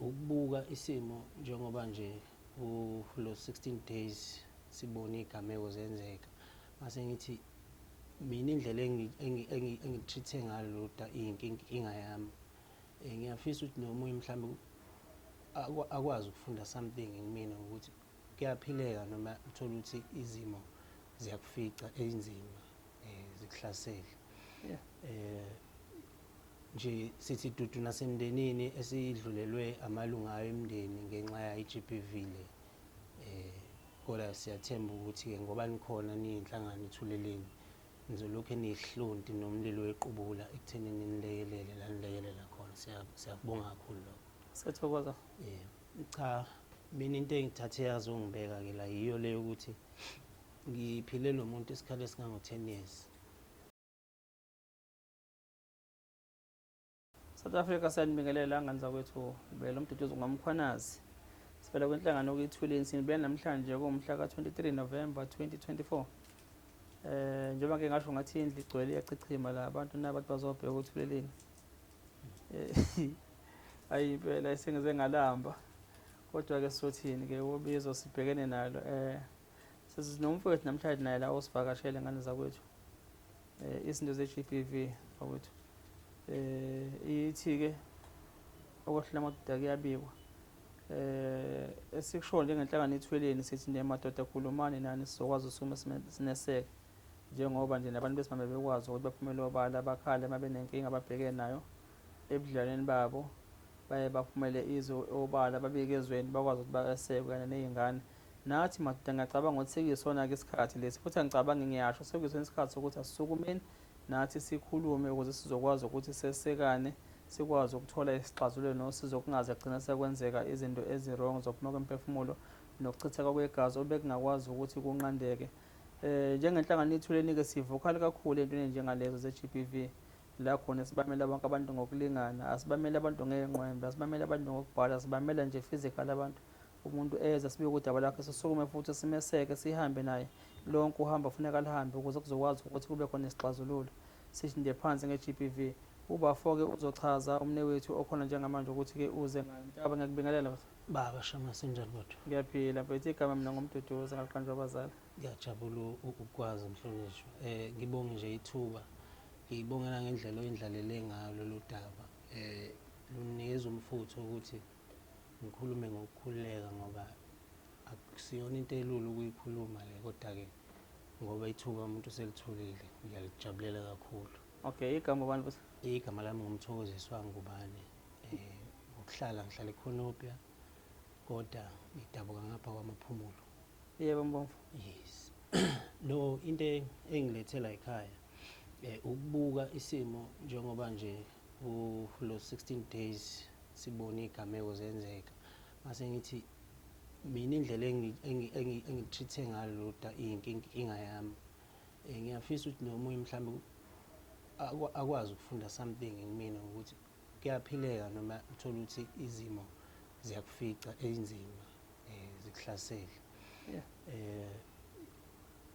Ukubuka isimo njengoba nje kulo 16 days sibone iy'gameko zenzeka, ngase ngithi mina indlela engitreat-e ngalo lolu inkinga yami, ngiyafisa ukuthi nomunye mhlawumbe akwazi ukufunda something kumina ngokuthi kuyaphileka noma uthole ukuthi izimo ziyakufica ezinzima, zikuhlasele. Nje sithi dudu nasemndenini esidlulelwe amalunga ayo emndeni ngenxa yayo i-GBV le. Kodwa siyathemba ukuthi-ke ngoba nikhona niyinhlangano iThuleleni, nizolokhu niyihlonti nomlilo wequbula ekuthenini nilekelele la nilekelela khona. Siyakubonga kakhulu lokho. Siyathokoza. Cha, mina into engithathe yazongibeka-ke la yiyo le yokuthi ngiphile nomuntu isikhathi esingango-10 years. South Africa, siyanibingelela ngane zakwethu. Bela uMduduzi ngoMkhwanazi. Sivela kwinhlangano okuyithuleni, sinibeka namhlanje kuwumhla ka-23 November 2024. Njengoba ngike ngasho ngathi indlu igcwele iyachichima la, abantu nabantu bazobheka uThuleleni. Ayi impela sengize ngalamba. Kodwa ke sizothini ke, ubizo sibhekene nalo. Sesinomfowethu namhlanje naye la osivakashele ngane zakwethu. Izinto ze-GBV bakwethu. Ithi ke okwehlula amadoda kuyabikwa. Esikusho njengenhlangano iThuleleni sithi nje madoda khulumani nani sizokwazi usukume sineseke, njengoba nje nabantu besimame bekwazi ukuthi baphumele obala bakhale uma benenkinga ababhekene nayo ebudlelwaneni babo, baye baphumele izwe obala babike ezweni bakwazi ukuthi bayesekwe kanye ney'ngane. Nathi madoda ngiyacabanga ukuthi sekuyisona-ke isikhathi lesi, futhi angicabangi, ngiyasho sekuyisona isikhathi sokuthi asisukumeni nathi sikhulume ukuze sizokwazi ukuthi sesekane, sikwazi ukuthola isixazululo nosizo, kungaze kugcina sekwenzeka izinto ezi-wrong zokuphuma kwemphefumulo nokuchitheka kwegazi obekungakwazi ukuthi kunqandeke. Njengenhlangano iThuleni-ke sivokhali kakhulu ey'ntweni ey'njengalezo ze-GBV, la khona sibamela bonke abantu ngokulingana, asibameli abantu ngey'nqwembe, asibameli abantu ngokubhala, sibamela nje physical abantu. Umuntu eza sibike udaba lakhe, sisukume futhi simeseke, sihambe naye lonke uhambo afuneka lihambe ukuze kuzokwazi ukuthi kube khona isixazululo. Sithi nje phansi nge-GBV. Ubafo-ke uzochaza umnewethu okhona njengamanje ukuthi-ke uze ngani. Mntaba, ngiyakubingelela baba. Baba Shama, sinjani kodwa? Ngiyaphila mfethu, igama mina ngoMduduzi ngaliqanjwa abazali. Ngiyajabula ukukwazi mhlonishwa. Ngibonge nje ithuba. Ngibonge ngendlela oyindlalele ngayo lolu daba. Lunikeza umfutho ukuthi ngikhulume ngokukhululeka ngoba akusiyona into elula ukuyikhuluma le, kodwa-ke ngoba ithuba umuntu uselitholile ngiyalijabulela kakhulu. Okay, igama ubani futhi? Igama lami nguMthokozisi waNgubane. Ngokuhlala ngihlala eKhonopia, kodwa ngidabuka ngapha kwaMaphumulo. Yebo Mbomvu. Yes. No, into engilethela ekhaya ukubuka isimo njengoba nje kulo 16 days sibone iy'gameko zenzeka, ngase ngithi mina indlela engitreat-e ngalo lolu inkinga yami, ngiyafisa ukuthi nomunye mhlawumbe akwazi ukufunda something kumina ngokuthi kuyaphileka noma uthole ukuthi izimo ziyakufica ezinzima, zikuhlasele.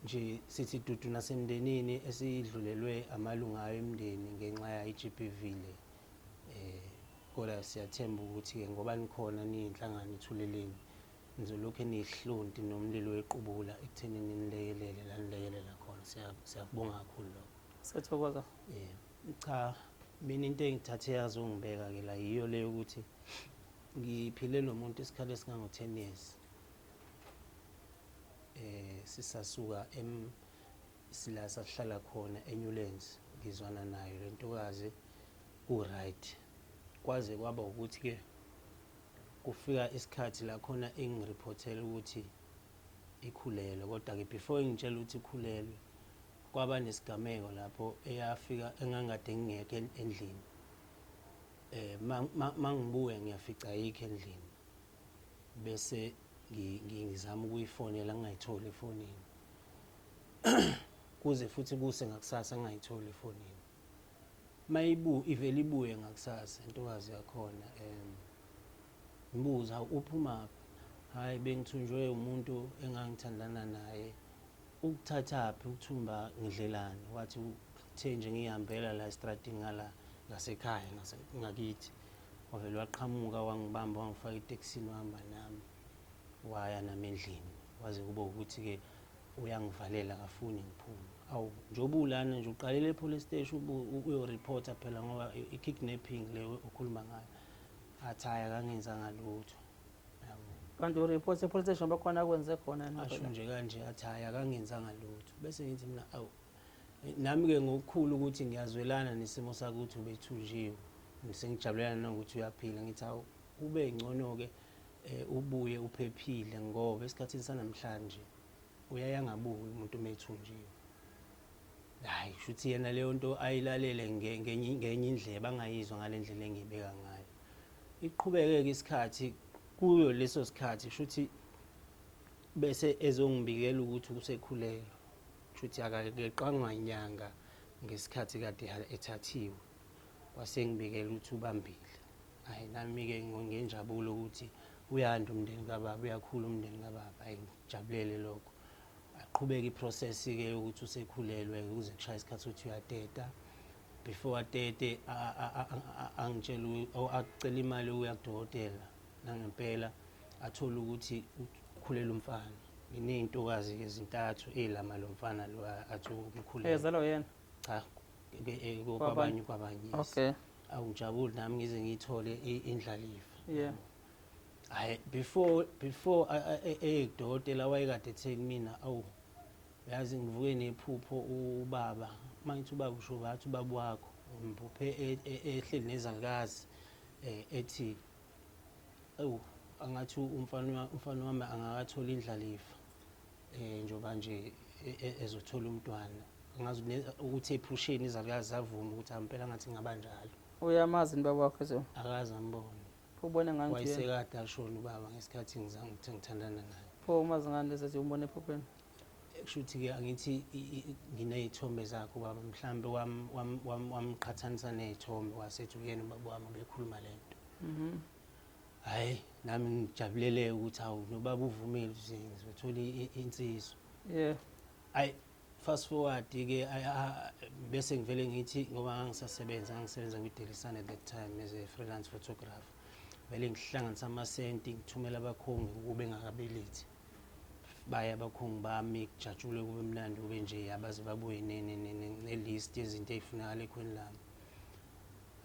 Nje sithi dudu nasemndenini esidlulelwe amalunga ayo emndeni ngenxa yayo i-GBV le. Kodwa siyathemba ukuthi-ke ngoba nikhona niyinhlangano iThuleleni, nizolokhu niyihlonti nomlilo wequbula ekuthenini nilekelele la nilekelela khona. Siyakubonga kakhulu lokho. Siyathokoza. Cha, mina into engithathe yazongibeka-ke la yiyo le yokuthi ngiphile nomuntu isikhathi esingango-10 years. Sisasuka sila sasihlala khona eNewlands, ngizwana nayo le ntokazi ku-right. Kwaze kwaba ukuthi-ke kufika isikhathi la khona engiriphothela ukuthi ikhulelwe, kodwa-ke before ingitshela ukuthi ikhulelwe kwaba nesigameko lapho eyafika engangikade ngingekho endlini. Mangibuya ngiyafica ayikho endlini, bese ngizama ukuyifonela ngingayitholi efonini. Kuze futhi kuse ngakusasa ngingayitholi efonini. Mayibu ivele ibuye ngakusasa intokazi yakhona, ngibuza uphumaphi? Hayi, bengithunjwe umuntu engangithandana naye. Ukuthathaphi ukuthumba ngidlelani? Wathi uthe nje ngihambela la estradini ngala ngasekhaya ngakithi. Wavele waqhamuka wangibamba wangifaka etekisini wahamba nami, waya nami endlini. Waze kube ukuthi-ke uyangivalela akafuni ngiphume. Awu, njengoba ulana nje uqalele e-police station uyoreporta phela ngoba i-kidnapping le okhuluma ngayo. Athi hhayi akangenzanga lutho. Yabo. Kanti ureport e-police station bakhona akwenze khona yena Asho phela. nje kanje athi hhayi akangenzanga lutho. Bese ngithi mina awu, nami-ke ngokukhulu ukuthi ngiyazwelana nesimo sakuthi ubethunjiwe, sengijabulelana nokuthi uyaphila, ngithi awu kube ngcono-ke ubuye uphephile ngoba esikhathini sanamhlanje uyaye angabuyi umuntu uma ethunjiwe. Hhayi, kusho ukuthi yena leyo nto ayilalele ngenye indlebe angayizwa ngale ndlela engiyibeka ngayo. Iqhubeke-ke isikhathi, kuyo leso sikhathi kusho ukuthi bese ezongibikela ukuthi usekhulelwe. Kusho ukuthi akakeqangwa inyanga ngesikhathi kade ethathiwe. Wase ngibikela ukuthi ubambile. Hhayi, nami-ke ngenjabulo ukuthi uyanda umndeni kababa, uyakhula umndeni kababa. Hhayi, ngijabulele lokho. Aqhubeke i-process-ke yokuthi usekhulelwe kuze kushaye isikhathi sokuthi uyateta. Before atete angitshele acele imali yokuya kudokotela. Nangempela athole ukuthi ukhulelwe umfana. Nginey'ntokazi-ke ezintathu ey'lama lo mfana lo athi umkhulelwe. Ezalwa yena? Cha, kwabanye, kwabanye, yes. Awungijabuli nami ngize ngiyithole indlalifa. Hhayi, before eyekudokotela wayekade ethe kumina, awu uyazi ngivuke nephupho ubaba. Uma ngithi ubaba usho bathi ubaba wakho. Ngiphuphe ehleli nezalukazi ethi ewu angathi umfana wami angakathola indlalifa njengoba nje ezothola umntwana. Angazi ukuthi ephusheni izalukazi zavuma ukuthi impela ngathi ngaba njalo. Uyamazi ubaba wakho zo? Akaze ambone. Pho ubone ngani nje? Wayesekade ashona ubaba ngesikhathi ngithandana naye. Pho umazi ngani lezi ethi umbone ephupheni? Kusho ukuthi-ke angithi nginey'thombe zakhe ubaba, mhlambe wamqhathanisa ney'thombe wasethi uyena ubaba wami ubekhuluma le nto. Hhayi, nami ngijabulele ukuthi hawu nobaba uvumile ukuthi ngizothola insizwa. Hhayi, fast forward-ke bese ngivele ngithi ngoba ngangisebenza kwi-Daily Sun at that time as a freelance photographer. Vele ngihlanganisa amasenti ngithumela abakhongi kube ngakabelethi. Baye abakhongi bami kujatshulwe kube mnandi kube nje abaze babuye ne-list yezinto ey'funakala ekhweni lami.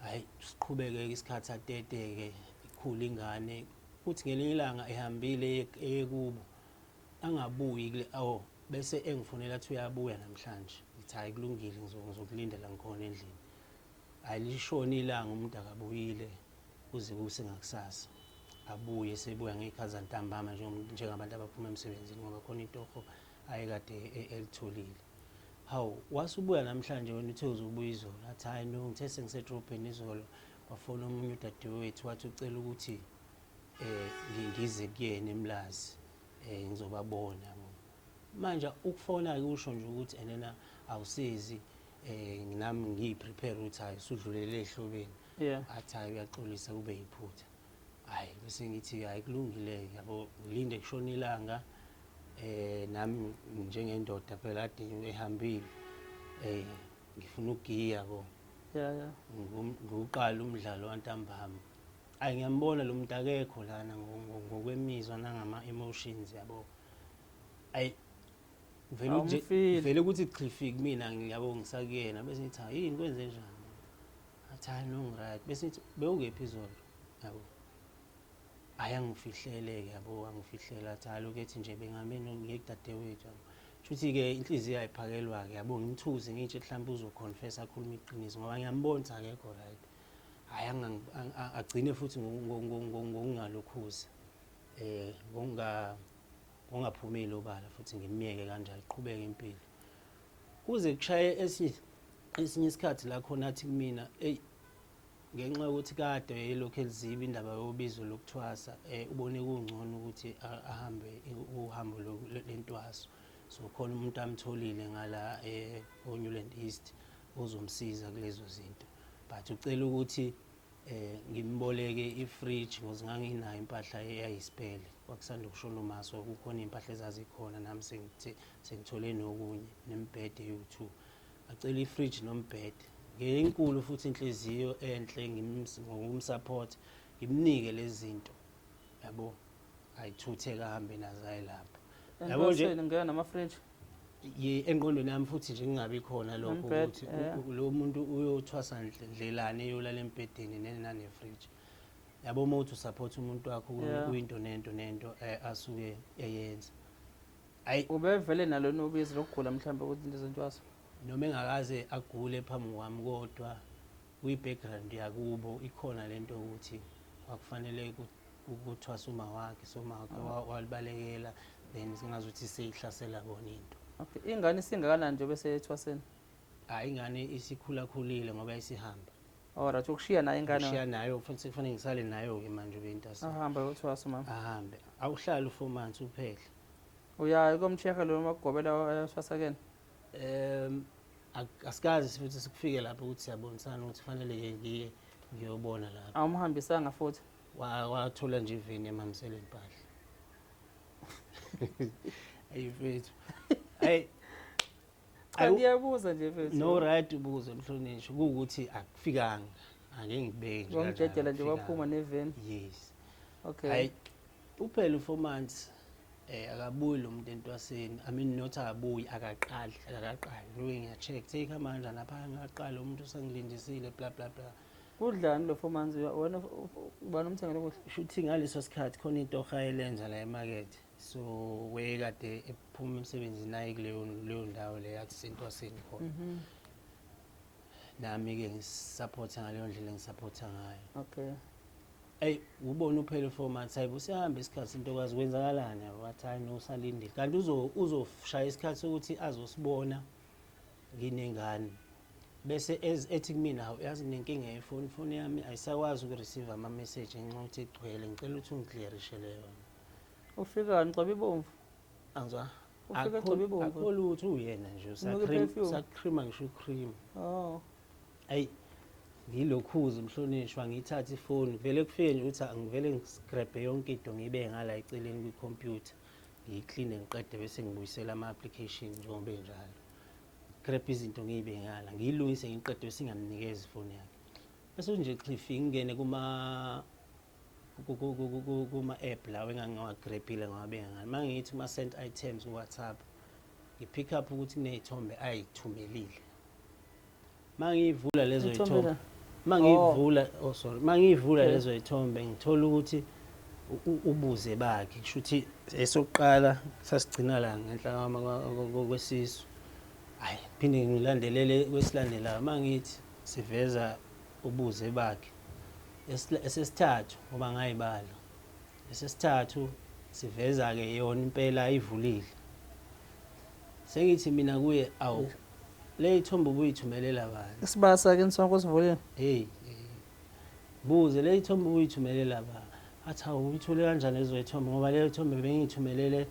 Hhayi, siqhubeke-ke isikhathi ateteke, ikhule ingane. Kuthi ngelinye ilanga ehambile eye kubo, angabuyi kule, oh, bese engifonela athi uyabuya namhlanje. Ngithi hhayi kulungile ngizokulindela ngikhona endlini. Hhayi lishone ilanga umuntu akabuyile kuze kuse ngakusasa. Abuye sebuya ngey'khathi zantambama njengabantu abaphuma emsebenzini ngoba khona itoho ayekade elitholile. Hawu, wasubuya namhlanje wena uthe uzobuya izolo. Athi hhayi no, ngithe sengisedrobheni izolo kwafona omunye udadewethu wathi ucela ukuthi ngize kuyena eMlazi ngizobabona yabo. Manje ukufona-ke usho nje ukuthi enena awusizi nami ngiyi-prepare ukuthi hhayi usudlulele ehlobeni. Athi hhayi uyaxolisa kube yiphutha. Hhayi bese ngithi hhayi kulungile yabo, ngilinde kushona ilanga nami njengendoda phela kade ehambile ngifuna ukugiya yabo. Ngiwuqala umdlalo wantambama. Hhayi ngiyambona lo muntu akekho lana ngokwemizwa nangama-emotions yabo. Hhayi vele nje Awumfili. vele ukuthi chifi kumina ngiyabo ngisakuyena bese ngithi hayi yini kwenze njani? Athi hayi no ngi-right. Bese ngithi bewungephi izolo yabo. Hhayi angifihlele-ke yabo, angifihlela athi hhayi lokhu ethi nje bengihambe ngiye kudadewethu yabo. Shuthi-ke inhliziyo ayiphakelwa-ke yabo, ngimthuse ngitshe mhlawumbe uzoconfess akhulume iqiniso ngoba ngiyambona ukuthi akekho right. Hhayi agcine futhi ngokungalokhuzi ngokungaphumeli obala futhi ngimyeke kanjalo iqhubeke impilo. Kuze kushaye esinye isikhathi la khona athi kumina eyi ngenxa yokuthi kade elokhu eliziba indaba yobizo lokuthwasa ubone kungcono ukuthi ahambe uhambo lentwaso. So khona umuntu amtholile ngala oNewland East ozomsiza kulezo zinto. But ucela ukuthi ngimboleke i-fridge ngoba nganginayo impahla eyayispele. Kwakusanda ukushona umaso kukhona impahla ezazikhona nami sengithole nokunye nemibhede eyu-2. Acela i-fridge nombhede. Ngenkulu futhi inhliziyo enhle ngokumsupport. Ngimnike lezi zinto, yabo, ayithuthe kahambe nazo aye lapho. Yabo nje. Entwaseni ngena namafriji. Ye, engqondweni yami futhi nje kungabi khona lokho Nombhede, ukuthi lo muntu uyothwasa ndlelani eyolala embhedeni nanefriji. Yabo, uma uthi usupport umuntu wakho kuyinto nento nento asuke eyenza. Ayi, Ubevele nalo nobizo lokugula mhlawumbe ukuthi into zentwaso. Noma engakaze agule phambi kwami, kodwa kwi-background yakubo ikhona lento ukuthi kwakufanele ukuthwasa uma wakhe, so uma wakhe walibalekela, then singazuthi seyihlasela bona into. Okay, ingane isingakanani nje bese ethwaseni? Hayi, ingane isikhulakhulile ngoba isihamba. Alright, ukushiya nayo ingane. Ngishiya nayo futhi kufanele ngisale nayo-ke manje ubentasi. Ahamba uyothwasa umama. Ahambe, awuhlali u-4 months uphele. Uya komcheck lo magobela ethwasa kena. Asikaze futhi sikufike lapho ukuthi siyabonisana ukuthi fanele-ke ngiye ngiyobona lapho. Awumhambisanga futhi. Wathola nje iveni yamhambisela impahla. Ayi mfethu, ayi. Cha, ngiyabuza nje mfethu. No, right, ubuze mhlonishwa, kuwukuthi akufikanga, ake ngibeke nje kanjalo, Wamdedela nje akufikanga. waphuma neveni. Yes. Okay. Hayi, uphela u-4 months, akabuyi lo muntu entwaseni. I mean, not akabuyi, akaqali, akaqali. Loke ngiya-check, take amandla lapha, angaqali umuntu, usangilindisile, bla bla bla. Kudlani lo 4 months wena, ubani umthengele ukudla? Shuthi ngaleso sikhathi khona into ohayelenza la emakethe, so wayekade ephuma emsebenzini naye kuleyo leyo ndawo leyo athi sentwaseni khona. Nami-ke ngisupporta ngaleyo ndlela engisupporta ngayo. Eyi, ubona uphele 4 months, hayi, usehamba isikhathi, intokazi, kwenzakalani? Yabo, wathi hayi no, usalindile, kanti uzoshaya isikhathi sokuthi azosibona nginengane, bese ethi kumina, hawu, yazi nginenkinga yefoni, ifoni yami ayisakwazi ukureceive ama-message ngenxa yokuthi igcwele, ngicela ukuthi ungiclearishele yona. Ufika ngcoba ibomvu. Angizwa. Ufika egcoba ibomvu. Akho lutho, uyena nje. Unuka i-perfume. Usacreama, ngisho ucream. Oh. Ayi, ngilokhuze umhlonishwa, ngiyithathe ifoni, vele kufike nje ukuthi angivele ngigrabhe yonke into, ngiyibe ngala eceleni kwikhompyutha, ngiyikline, ngiqede, bese ngibuyisela ama-application njengoba enjalo. Grab izinto, ngiyibe ngala, ngiyilungise, ngiqede, bese ngiyamnikeza ifoni yakhe, bese nje cliff ngingene kuma-app lawo engangiwagrebhile, ngawabeka ngala. Uma ngithi kuma-sent items ku-WhatsApp, ngi-pick up ukuthi kuney'thombe ay'thumelile. Uma ngiyivula lezo Iy'thombe y'thombe la? Uma ngiyivula, oh sorry, uma ngiyivula lezo y'thombe, ngithola ukuthi ubuze bakhe, kusho ukuthi esokuqala sasigcina la ngenhla kwesisu. Hayi, phinde ngilandelele kwesilandelayo, uma ngithi siveza ubuze bakhe. Esesithathu, ngoba ngayibala, esesithathu siveza-ke yona impela ayivulile. Sengithi mina kuye, awu, le ithombe ubuyithumelela bani? Isibaya sakhe nisonke usivulile. Hey, buze le ithombe ubuyithumelela ba? Athi hawu, uyithole kanjani lezo ithombe? Ngoba leyo ithombe bengiyithumelele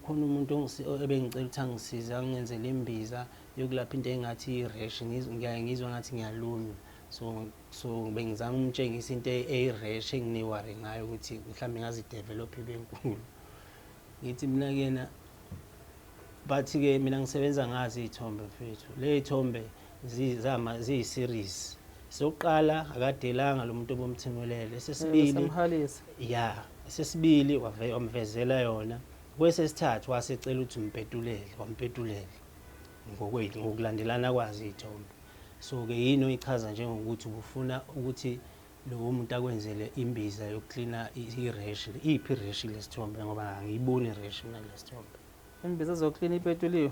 khona umuntu ebengicela ukuthi angisize, angenzele imbiza yokulapha into engathi i-rash, ngiyaye ngizwa ngathi ngiyalunywa, so bengizama umtshengisa into eyi-rash engine-worry ngayo ukuthi mhlawumbe ngazidevelop ibe nkulu. Ngithi mina kuyena, bathi-ke mina ngisebenza ngazo iy'thombe mfethu, le y'thombe ziyi-series. Sokuqala akadelanga lo muntu obomthumelele, esesibili Samhalisa. Ya, esesibili wamvezela yona, kwesesithathu wasecela ukuthi umpetulele, wampetulela ngokulandelana kwazo iy'thombe. So-ke yini oyichaza njengokuthi ubufuna ukuthi lowo muntu akwenzele imbiza yokuklina i-rash? Iphi i-rash kulesithombe? Ngoba angiyiboni i-rash mina kulesithombe. Imbiza zoklina ipetuliwe.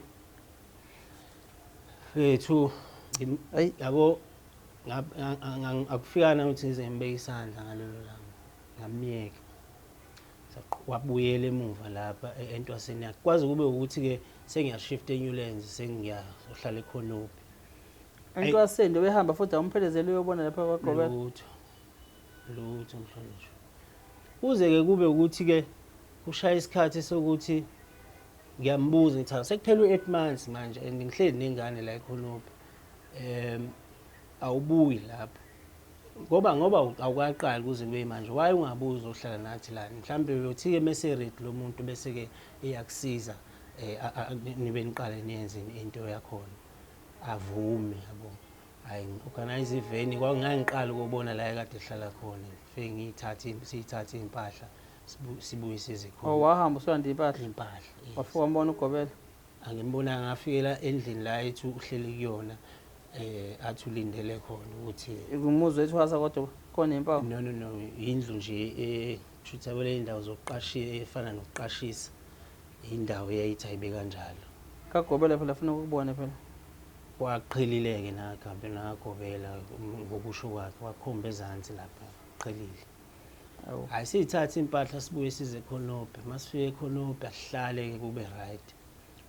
Fethu, Ayi. yabo, akufikana ukuthi ngize ngibeke isandla ngalelo langa, ngamyeka. Wabuyela emuva lapha entwaseni yakhe, kwaze kube ukuthi-ke sengiyashift eNewlands, sengiyahlala ekhonophi. Entwaseni nje behamba futhi awumphelezeli uyobona lapha kwagobela. Lutho, lutho mhlonishwa, kuze-ke kube ukuthi-ke kushaya isikhathi sokuthi ngiyambuza, ngithi hawu, sekuphela u-8 months manje and ngihleli nengane la ekhonophi, awubuyi lapho ngoba awukaqali kuze kube manje, why ungabuzi uzohlala nathi la? Mhlawumbe uyothi-ke mese ready lo muntu, bese-ke eyakusiza, nibe niqale niyenze into yakhona. Avume, yabo. Hhayi, ngi-organize iveni, ngangiqala ukubona la ekade ehlala khona. Ngifike ngiyithathe, siyithathe iy'mpahla, sibuye size khona. Oh, wahamba usulanda iy'mpahla? Iy'mpahla, yes. Wafika wambona ugobela? Angimbonanga, ngafikela endlini la ethi uhleli kuyona, athi ulindele khona ukuthi Umuzi wethwasa kodwa khona impawu? No, no, no, indlu nje kushuthi yabo le indawo zokuqashisa efana nokuqashisa, indawo eyayithi ayibe kanjalo. Kagobela phela afuna ukubona phela. Kwaqhelile-ke nagabe nagobela ngokusho kwakhe, wakhomba ezansi lapha, qhelile. Hayi, siyithathe impahla sibuye size eKhonobhe. Masifike eKhonobhe asihlale-ke kube right.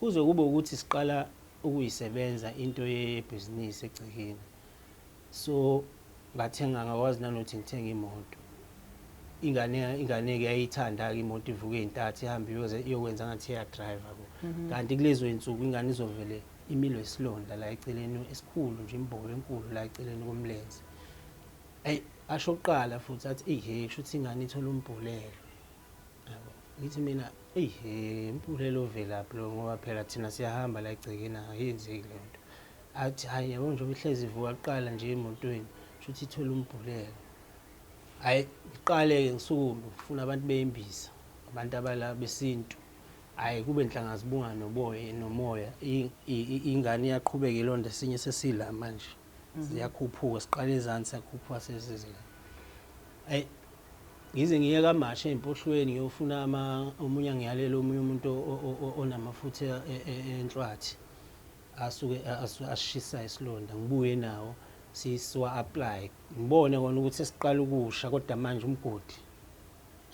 Kuze kube ukuthi siqala ukuyisebenza into yebhizinisi egcekeni. So ngathenga, ngakwazi nanokuthi ngithenge imoto. Ingane-ke yayithanda-ke imoto, ivuke ey'ntathu ihambe iyokwenza ngathi iya-drive-a ko. Kanti kulezo y'nsuku ingane izovele imilwe isilonda la eceleni esikhulu nje, imbobo enkulu la eceleni komlenze. Eyi, asho kuqala futhi athi eyi he, kusho ukuthi ingane ithole umbhulelo. Yabo, ngithi mina eyi he, umbhulelo ovelaphi lo, ngoba phela thina siyahamba la egcekeni, ayenzeki leyo nto. Athi hhayi, yabo njengoba ihlezi ivuka kuqala nje emotweni, kusho ukuthi ithole umbhulelo. Hhayi, ngiqale-ke ngisukume ngifuna abantu beyimbiza, abantu abala besintu. Hhayi, kube nhlanga zibunga noboya nomoya, ingane iyaqhubeka ilonda esinye sesila manje. Ziyakhuphuka, siqale ezansi siyakhuphuka sesize la. Hhayi, ngize ngiye kaMasha ey'mpohlweni ngiyofuna omunye angiyalela omunye umuntu onamafutha enhlwathi asuke ashisa isilonda, ngibuye nawo siwa-apply. Ngibone kona ukuthi sesiqala ukusha kodwa manje umgodi.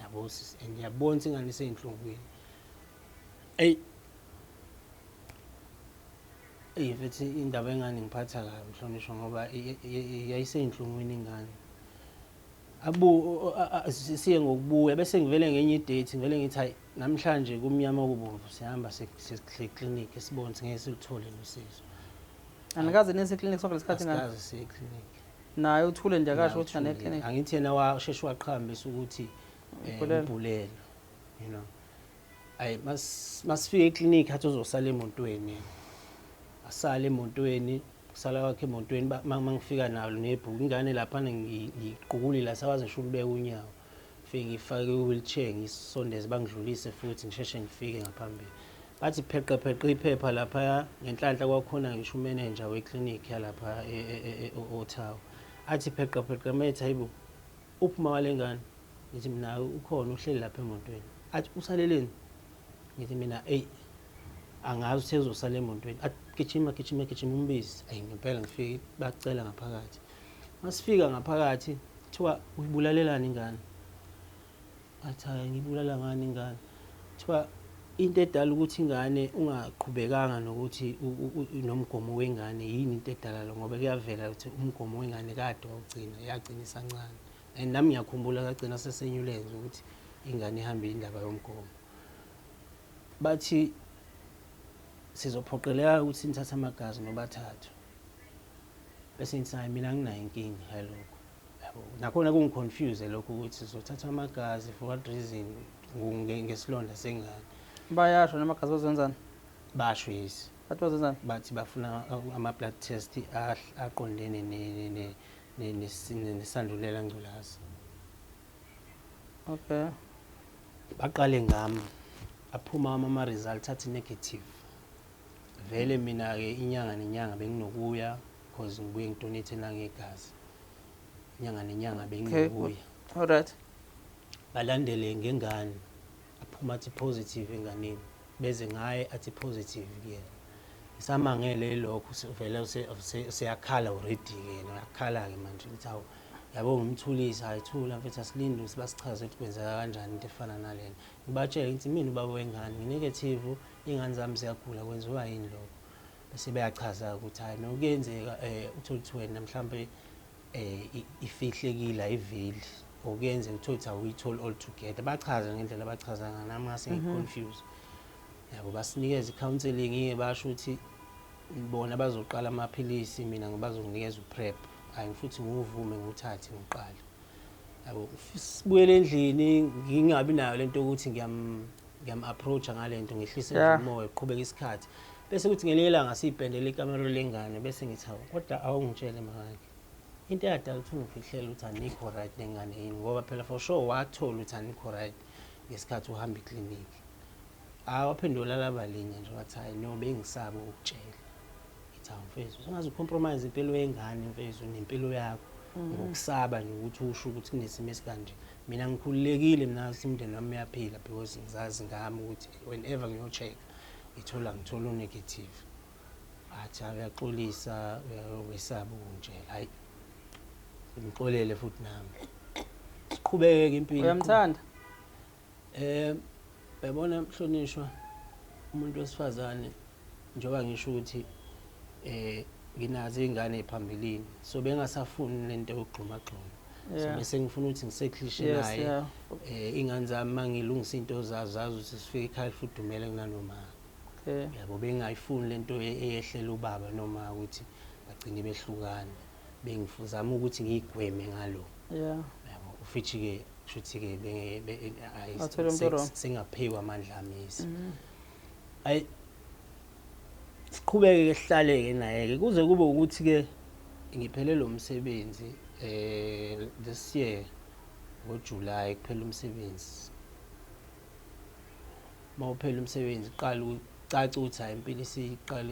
Yabo, and ngiyabona ukuthi ingane isey'nhlungwini. Eyi, eyi mfethu, indaba engane ngiphatha kabi mhlonishwa, ngoba yayisey'nhlungwini ingane. Siye ngokubuya bese ngivele ngenye idate, ngivele ngithi hayi namhlanje kumnyama kubomvu, sihamba siye eklinikhi sibone ukuthi ngeke siluthole usizo. Anikaze nise eklinikhi sonke lesikhathi ingane? Asikaze siye eklinikhi. Naye uthule nje akasho ukuthi ngane eklinikhi. Angithi yena washeshe waqhambisa ukuthi umbhulelo, you know. Ayi, masifike eklinikhi athi uzosala emotweni. Asale emotweni, kusala kwakhe emotweni, mangifika nalo nebhuku ingane laphana ngiqukulile, asakwazi ngisho ukubeka unyawo. Ngifike ngifake i-wheelchair ngisondeze, bangidlulise futhi ngisheshe ngifike ngaphambili. Bathi pheqe pheqe iphepha lapha, ngenhlanhla kwakhona ngisho umeneja weklinikhi yalapha e-Ottawa. Athi pheqe pheqe metha, hayibo, uphuma wale ngane? Ngithi mina ukhona uhleli lapha emotweni. Athi usaleleni? Ngithi mina eyi angazi uthe uzosala emotweni. Athi gijima gijima gijima umbizi. Ayi ngempela ngifike bacela ngaphakathi. Masifika ngaphakathi kuthiwa uyibulalelani ingane? Athi hayi, ngibulala ngani ingane? Kuthiwa into edala ukuthi ingane ungaqhubekanga nokuthi nomgomo wengane yini into edala lo, ngoba kuyavela ukuthi umgomo wengane kade wawugcina, yagcina isancane. And nami ngiyakhumbula kagcina sesenyulenze ukuthi ingane ihambe indaba yomgomo. Bathi sizophoqeleka ukuthi nithathe amagazi nobathathu. Bese ngithi hayi mina anginayo inkinga yalokho. Yabo, nakhona kungiconfuse lokho ukuthi sizothatha amagazi for what reason ngesilonda sengane. Bayasho namagazi bazenzani? Basho yes. Bathi bazenzani? Bathi bafuna ama-blood test aqondene nesandulela ngculazi. Okay. Baqale ngami, aphuma ama-results athi negative. Vele mina-ke inyanga nenyanga benginokuya because ngibuye ngidonate nangegazi. Inyanga nenyanga benginokuya. All right. Balandele ngengane, aphuma athi positive enganeni, beze ngaye athi positive kuyena. Isamangele lokho, vele useyakhala already-ke yena, uyakhala-ke manje ukuthi hawu, yabo ngimthulisa, hayi thula mfethu, asilinde ukuthi basichaze ukuthi kwenzeka kanjani into efana nalena. Ngibatshele ngithi mina ubaba wengane ngi-negative, iy'ngane zami ziyagula, kwenziwa yini lokho? Bese beyachaza ukuthi hhayi no kuyenzeka uthole ukuthi wena mhlampe ifihlekile ayiveli, or kuyenzeka uthole ukuthi awuyitholi all together. Bachaza ngendlela abachaza ngayo, nami ngase ngi-confuse. Yabo, basinikeza i-counselling-ke, basho ukuthi bona bazoqala amaphilisi, mina bazonginikeza u-PrEP. Hhayi futhi ngiwuvume ngiwuthathe ngiqale. Yabo, sibuyele endlini ngingabi nayo lento yokuthi ngiyam-approach-a ngale nto, ngehlise nje umoya, kuqhubeka isikhathi. Bese kuthi ngelinye ilanga siyibhendele ikamero lengane, bese ngithi hawu, kodwa awungitshele makakhe into eyadala ukuthi ungifihlele ukuthi anikho right nengane yini, ngoba phela for sure wathola ukuthi anikho right ngesikhathi uhamba iklinikhi. Awaphendula laba linye nje, wathi hayi no, bengisaba ukukutshela. Ngithi hawu mfethu, usungaze ucompromise impilo yengane mfethu nempilo yakho ngokusaba nje ukuthi usho ukuthi kunesimo esikanje. Mina ngikhululekile mina ukuthi umndeni wami uyaphila, because ngizazi ngami ukuthi whenever ngiyo-check ngithola u-negative. Athi uyaxolisa, uyesaba ukungitshela. Hayi, ngimxolele futhi nami, siqhubeke impilo. Uyamthanda? Yabona mhlonishwa, umuntu wesifazane, njengoba ngisho ukuthi nginazo izingane ephambilini, so bengasafuni lento yokugxuma gxuma, so bese ngifuna ukuthi ngiseklishe naye. Ingane zami mangilungisa into zazo, zazi ukuthi sifike ekhaya lifudumele kunanoma. Yabo, bengayifuni lento eyehlela ubaba noma ukuthi bagcine behlukana, bengifuzama ukuthi ngiyigweme ngalo. Yabo, ufithi ke kushuthi ke Wathole umuntu wrong. Sengaphiwa amandla amisi. Ayi, siqhubeke ke, sihlale ke naye ke kuze kube ukuthi ke ngiphelele umsebenzi this year ngoJuly kuphela umsebenzi. Mawuphela umsebenzi qala ucaca ukuthi hayi, impilo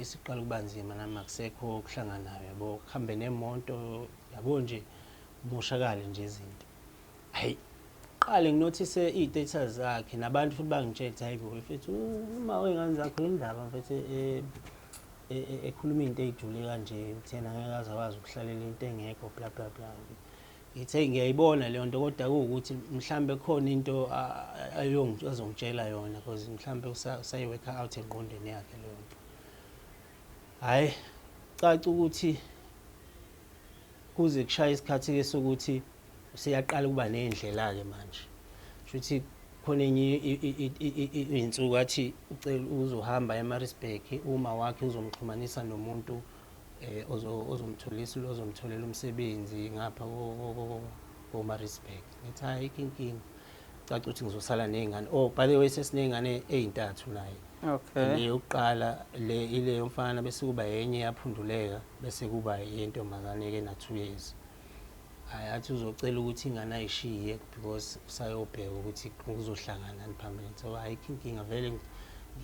isiqala kuba nzima, nami akusekho okuhlanganayo, yabo, kuhambe nemoto, yabo nje, kumoshakale nje izinto. Hayi, qale nginothise iy'status zakhe nabantu futhi bangitshela ukuthi hayi bo mfethu, uma wey'ngane zakho yindaba mfethu ekhuluma into ey'jule kanje, uthena ngeke aze akwazi ukuhlalela into engekho, bla bla bla. Ngithe ngiyayibona leyo nto, kodwa kuwukuthi mhlambe khona into azongitshela yona, because mhlambe usayi-work out engqondweni yakhe leyo nto. Hhayi, caca ukuthi kuze kushaya isikhathi-ke sokuthi useyaqala ukuba ney'ndlela-ke manje. Shuthi khona enye iy'nsuku athi ucela uzohamba eMaritzburg, uma wakhe uzomxhumanisa nomuntu ozomtholisa, ozomtholela umsebenzi ngapha ko-Maritzburg. Ngithi hhayi, ayikho inkinga. Caca ukuthi ngizosala ney'ngane. Oh, by the way, sesiney'ngane ey'ntathu naye. Le yokuqala le ile yomfana, bese kuba enye yaphunduleka, bese kuba yentombazane-ke na-2 years. Hhayi, athi uzocela ukuthi ingane ayishiye because usayobheka ukuthi kuzohlangana phambili. So ayikho inkinga, vele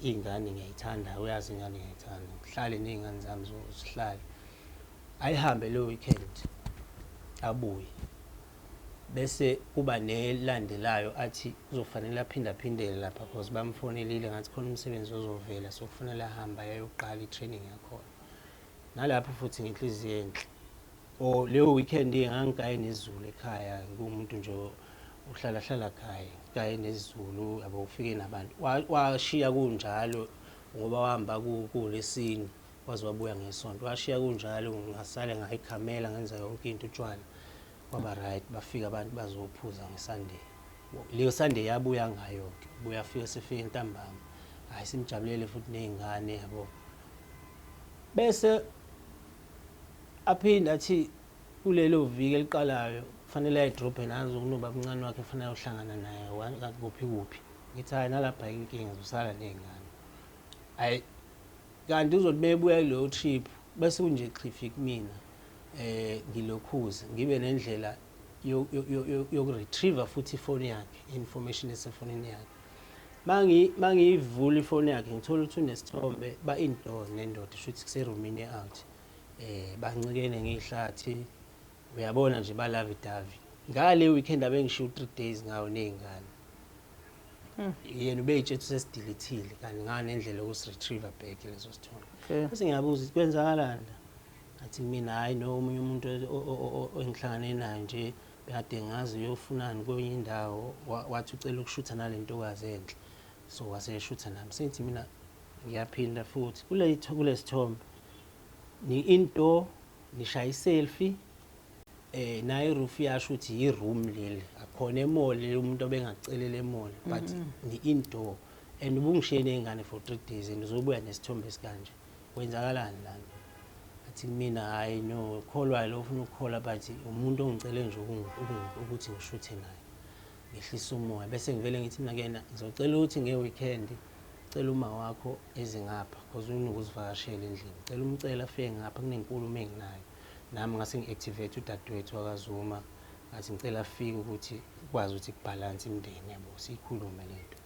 iy'ngane ngiyayithanda, uyazi ingane ngiyayithanda, ngihlale ney'ngane zami sihlale. Ayihambe leyo weekend, abuye, bese kuba nelandelayo athi kuzofanele aphinde aphindele lapha because bamfonelile ngathi khona umsebenzi ozovela, so kufanele ahambe ayoqala i-training yakhona. Nalapho futhi ngenhliziyo enhle. Or leyo weekend ngangigaye nesiZulu ekhaya, ngiwumuntu nje uhlala hlala khaya, ngigaye nesiZulu, yabo, ufike nabantu. Washiya kunjalo ngoba wahamba kulesine waze wabuya ngesonto, washiya kunjalo, ngasale ngayikhamela, ngenza yonke into, utshwala kwaba right, bafika abantu bazophuza ngeSunday. Leyo Sunday yabuya ngayo-ke, buya fika sefika ntambama, hhayi simjabulele futhi ney'ngane, yabo. Bese aphinde athi kulelo viki eliqalayo kufanele aye edrobheni, azi kunobaba omncane wakhe kufanele ayohlangana naye kuphi kuphi. Ngithi hhayi, nalapha inkinga, uzosala ney'ngane. Hhayi, kanti uzothi mebuya kuleyo trip bese kunje xhifi kumina, ngilokhuze ngibe nendlela yoku-retrieve futhi ifoni yakhe, information esefonini yakhe. Mangiyivula ifoni yakhe ngithola ukuthi unesithombe ba-indoors nendoda, shuthi kuserumini e-out, bancikene ngey'hlathi, uyabona nje, ba-lovey dovey. Ngale weekend abengishiya u-3 days ngawo ney'ngane, yena ubey'tshela ukuthi sesidelethile, kanti nganendlela yokusi-retrieve back leso sithombe. Bese ngiyabuza ukuthi kwenzakalani la, athi kumina hhayi no, omunye umuntu engihlangane naye nje bekade ngazi uyofunani kwenye indawo, wathi ucela ukushutha nale ntokazi enhle, so waseshutha nami. Sengithi mina ngiyaphinda futhi kule sithombe ni-indoor, nishaya i-selfie, nayo iroof iyasho ukuthi i-room leli, akhona e-mall umuntu obengakucelela e-mall, but ni-indoor and ubungishiye ney'ngane for 3 days and uzobuya nesithombe esikanje, kwenzakalani lana? Athi kumina hhayi no, kholwa lo ufuna ukukholwa, but umuntu ongicele nje ukuthi ngishuthe naye. Ngehlisa umoya, bese ngivele ngithi mina kuyena ngizocela ukuthi nge-weekend Cela uma wakho eze ngapha because unokuzivakashela endlini. Cela umcela afike ngapha, kunenkulumo enginayo. Nami ngase ngi-activate udadewethu wakaZuma, ngathi ngicela afike ukuthi ukwazi ukuthi kubhalanse imindeni yabo, siyikhulume lento.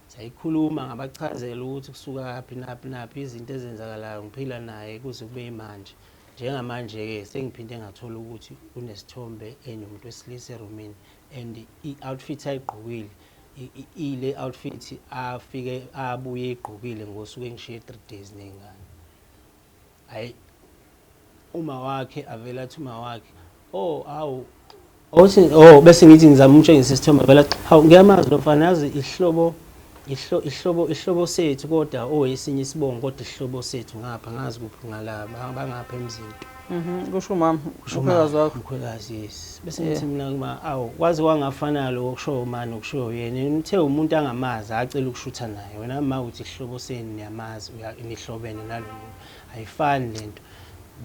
Sayikhuluma, ngabachazela ukuthi kusuka kaphi naphi naphi izinto ezenzakalayo, ngiphila naye kuze kube yimanje. Njengamanje-ke sengiphinde ngathola ukuthi unesithombe enomuntu wesilisa erumini, and i-outfit ayigqokile ile outfit afike abuye egqokile ngosuku engishiye 3 days nengane. Hayi, uma wakhe avela athi uma wakhe, oh awu othi oh, bese ngithi ngizama umtshengisa isithombe, vela hawu ngiyamazi lo mfana, yazi ihlobo ihlobo ihlobo sethu, kodwa owesinye isibongo, kodwa ihlobo sethu ngapha ngazi kuphi ngala bangapha emzinto. Kusho umama, umkhwekazi wakho. Umkhwekazi, yes. Bese ngithi mina kuma awu kwaze kwangafana lo okusho uma nokusho yena, uthe umuntu angamazi acela ukushutha naye, wena ma uthi ihlobo senu niyamazi, nihlobene nalo muntu, ayifani lento.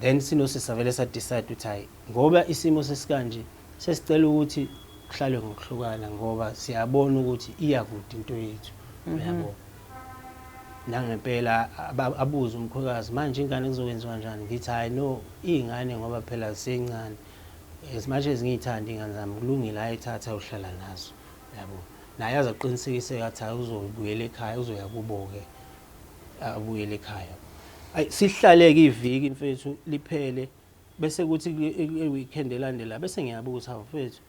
Then sinosisi avele sa decide ukuthi hayi, ngoba isimo sesikanje sesicela ukuthi kuhlalwe ngokuhlukana, ngoba siyabona ukuthi iyakude into yethu, uyabo. Nangempela abuze umkhwekazi, manje ingane kuzokwenziwa kanjani? Ngithi hayi no, iy'ngane ngoba phela zisencane, as much as ngiyithanda iy'ngane zami, kulungile ayithatha uhlala nazo, yabo. Naye aze aqinisekise athi hayi uzobuyela ekhaya, uzoya kubo-ke, abuyele ekhaya. Ayi sihlaleke iviki mfethu liphele, bese kuthi e-weekend elandela bese ngiyabuza, hawu mfethu,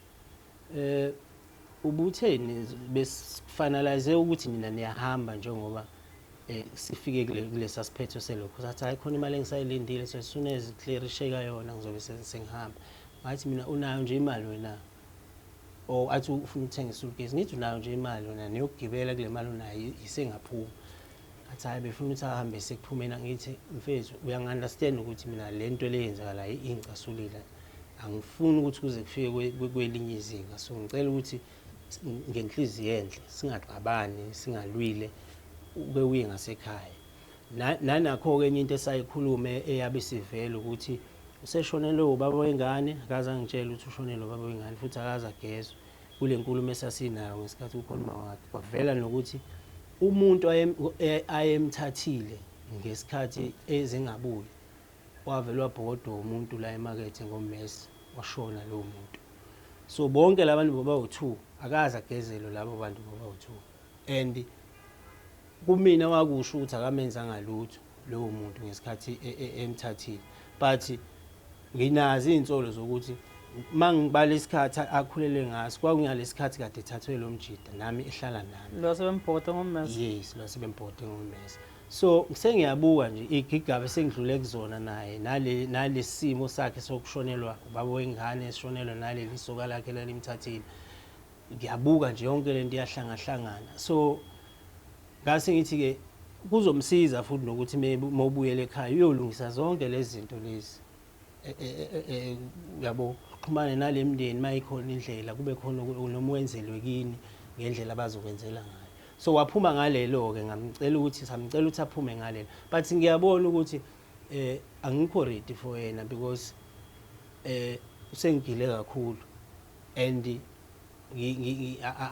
ubutheni besifinalize ukuthi nina niyahamba njengoba sifike kulesa siphetho selokho? Sathi hayi khona imali engisayilindile, so as soon as clearisheka yona ngizobe sengihamba. Ngathi mina unayo nje imali wena, or athi ufuna ukuthenga isuitcase, ngithi unayo nje imali wena niyokugibela kule mali unayo isengaphuma. Athi hayi befuna ukuthi ahambe sekuphumeni. Ngithi mfethu uyangi-understand ukuthi mina le nto le yenzakalayo ingicasulile, angifuni ukuthi kuze kufike kwelinye izinga, so ngicela ukuthi ngenhliziyo enhle singaxabani, singalwile, ube uye ngasekhaya. Nanakho-ke enye into esayikhulume eyabe sivela ukuthi useshonelwe ubaba wengane, akaze angitshele ukuthi ushonelwe ubaba wengane, futhi akaze agezwe. Kule nkulumo esasinayo ngesikhathi kukhona uma wakhe, kwavela nokuthi umuntu ayemthathile ngesikhathi ezengabuyi wavele wabhokodwa umuntu la emakethe ngommese, washona lowo muntu. So bonke labantu bobawu-2 akaze agezelwe labo bantu bobawu-2, and kumina wakusho ukuthi akamenzanga lutho lowo muntu ngesikhathi emthathile, but nginazo iy'nsolo zokuthi mangibala isikhathi akhulele ngaso kwakungalesikhathi kade ethathwe lo mjida nami ehlala nami. Lo sebembhoda ngommese. Yes, lo sebembhode ngommese. So sengiyabuka nje igigaba esengidlule kuzona naye, nale nalesimo sakhe sokushonelwa ubaba wengane, esishonelwa naleli soka lakhe lalimthathile. Ngiyabuka nje yonke lento iyahlangahlangana, so ngase ngithi ke kuzomsiza futhi nokuthi mawubuyela ekhaya uyolungisa zonke lezi zinto lezi, uyabo, xhumane nale mndeni mayikhona indlela, kube khona noma wenzelwe kini ngendlela abazokwenzela ngayo. So waphuma ngalelo ke, ngamcela ukuthi samcela ukuthi aphume ngalelo, but ngiyabona ukuthi angikho ready for yena because usengigile kakhulu, and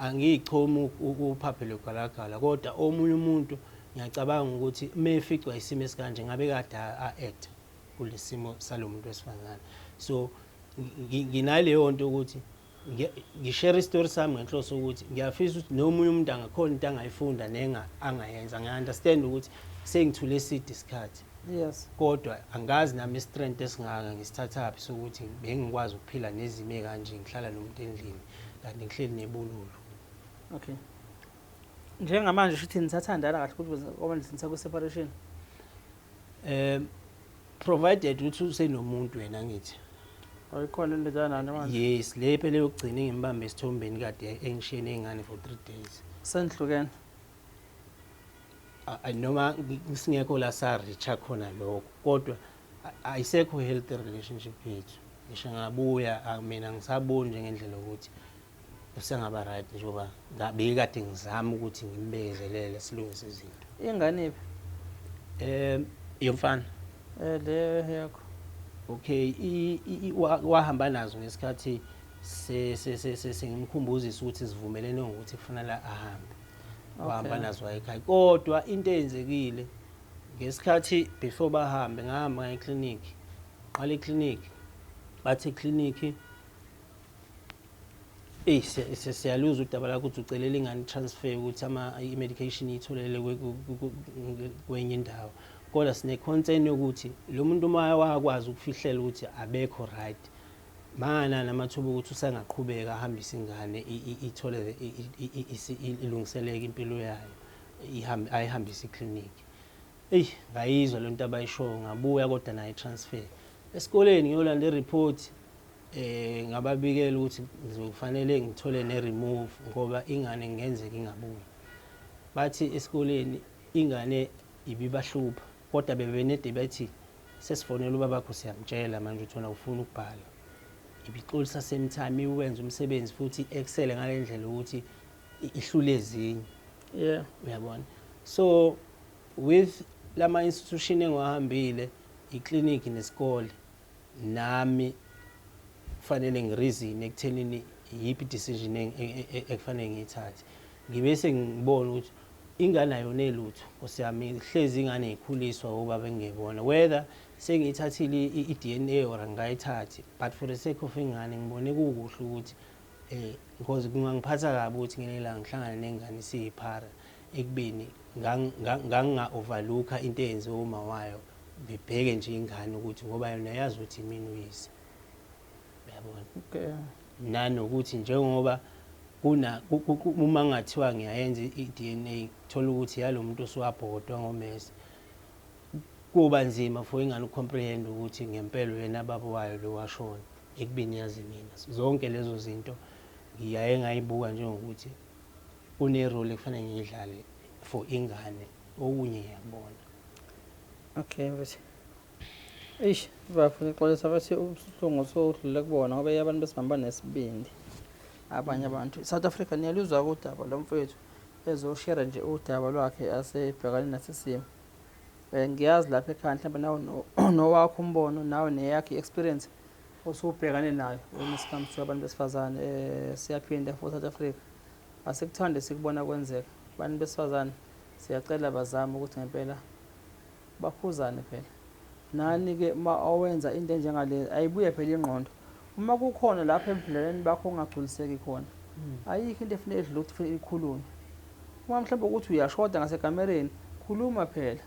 angiyichomi ukuphaphela ugalagala, kodwa omunye umuntu ngiyacabanga ukuthi meficwa isimo esikanje ngabe kade a-act kulesimo salomuntu wesifazane. So nginaleyo nto ukuthi ngishare isitori sami ngenhloso ukuthi ngiyafisa ukuthi nomunye umuntu angakhona into angayifunda nenga angayenza. Ngiya-understand ukuthi sengithule eside isikhathi, kodwa angazi nami istrength esingaka ngisithathaphi sokuthi bengikwazi ukuphila nezimo ey'kanje, ngihlala nomuntu endlini kanti ngihleli nebululu. Okay, njengamanje shuthi nisathandana kahle ukuthi ngoba nisakwi-separation? Provided ukuthi usenomuntu wena, ngithi ayikhona into nani manje? Yes, le phela yokugcina engimbambe esithombeni kade engishiye ney'ngane for 3 days. Senihlukene? Noma singekho la sa-reacha khona lokho, kodwa ayisekho healthy relationship yethu. Ngisho ngabuya mina ngisaboni njengendlela ukuthi usengaba right, njengoba bekade ngizama ukuthi ngimbekezelele silungise izinto. Ingane iphi? Yomfana? Le yakho. Okay, wahamba nazo ngesikhathi sengimkhumbuzisa ukuthi sivumelene ngokuthi kufanele ahambe. Wahamba nazo waya ekhaya. Kodwa into eyenzekile ngesikhathi before bahambe, ngahamba ngaya eklinikhi. Qala eklinikhi, bathi eklinikhi, eyi, siyaluza udaba lakho ukuthi ucelela ingane i-transfer ukuthi i-medication iyitholele kwenye indawo, kodwa sine-concern yokuthi lo muntu uma wakwazi ukufihlela ukuthi abekho right, manganani amathuba ukuthi usangaqhubeka ahambise ingane ithole ilungiseleke impilo yayo, ihambe ayihambise iklinikhi. Eyi, ngayizwa le nto abayishoyo, ngabuya kodwa nayo i-transfer. Esikoleni ngiyolanda i-report, ngababikela ukuthi ngizofanele ngithole ne-remove ngoba ingane kungenzeka ingabuyi. Bathi esikoleni ingane ibibahlupha, kodwa bebenede bethi sesifonela ubabakho, siyamtshela manje ukuthi wena ufuna ukubhala. Ibixolisa same time, iwenza umsebenzi futhi excel ngale ndlela ukuthi ihlule ezinye. Uyabona, so with lama institution engiwahambile, iklinikhi nesikole, nami kufanele ngi-reason ekuthenini iyiphi decision ekufanele ngiyithathe. Ngibe sengibona ukuthi ingane ayone lutho, nkosi yami, hlezi ingane ikhuliswa obaba engebona, whether sengiyithathile i-DNA or angikayithathi, but for the sake of ingane ngibone kukuhle ukuthi because kungangiphatha kabi ukuthi ngelinye ilanga ngihlangane nengane isiyiphara, ekubeni nganginga-overlooka into eyenziwe uma wayo, ngibheke nje ingane ukuthi ngoba yona yazi ukuthi imina uyise, uyabona. Nanokuthi njengoba kuna uma ngathiwa ngiyayenza i-DNA, thola ukuthi yalo muntu osuwabhodwa ngomese, kuba nzima for ingane uku-comprehend ukuthi ngempela uyena baba wayo lo washona, ekubeni yazi mina. Zonke lezo zinto ngiyaye ngayibuka njengokuthi kune-role ekufanele ngiyidlale for ingane, okunye ngiyakubona. Okay mfethu. Eish, bafuna ixolisa bathi ubuhlungu osudlule kubona, ngoba abantu besimame banesibindi. Abanye abantu South Africa, niyaluzwa udaba lo mfethu ezoshare nje udaba lwakhe asebhekane nasisimo. Ngiyazi lapha ekhaya mhlawumbe nawe nowakho umbono, nawe neyakho i-experience osubhekane nayo when it comes to abantu besifazane. Siyaphinda for South Africa, asikuthande sikubona kwenzeka. Abantu besifazane siyacela bazame ukuthi ngempela bakhuzane phela. Nani-ke uma owenza into enjengale, ayibuye phela ingqondo. Uma kukhona lapho ebudlelwaneni bakho ongagculiseki khona, ayikho into efuneka edlula ukuthi kufanele ikhulunywe. Uma mhlawumbe ukuthi uyashoda ngasekamereni, khuluma phela.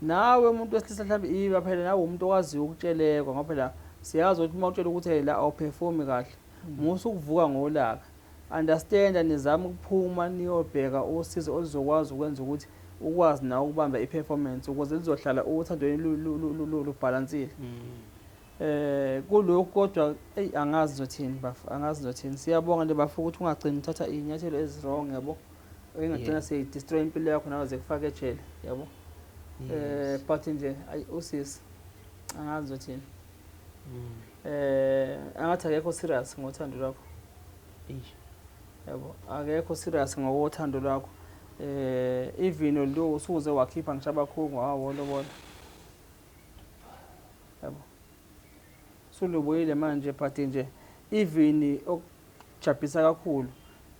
Nawe umuntu wesilisa mhlawumbe iba phela nawe umuntu owaziyo ukutshelekwa, ngoba phela siyazi ukuthi uma utshela ukuthi hey la awuperformi kahle, musa ukuvuka ngolaka. Understand, nizame ukuphuma niyobheka usizo oluzokwazi ukwenza ukuthi ukwazi nawe ukubamba i-performance ukuze lizohlala uthandweni lubhalansile. Kulokhu kodwa eyi, angazi ngizothini bafo, angazi ngizothini. Siyabonga nje bafo ukuthi ungagcini uthatha iy'nyathelo ezi-wrong, yabo, engagcina seyi-destroy impilo yakho nawe, zekufaka ejele, yabo. But nje ayi, usisi angazi ngizothini. Angathi akekho serious ngothando lwakho. Eish. Yabo, akekho serious ngokothando lwakho. Even lo usuze wakhipha ngisho abakhungu wawolobola. Yabo. Sulubuyile manje, but nje even okujabhisa kakhulu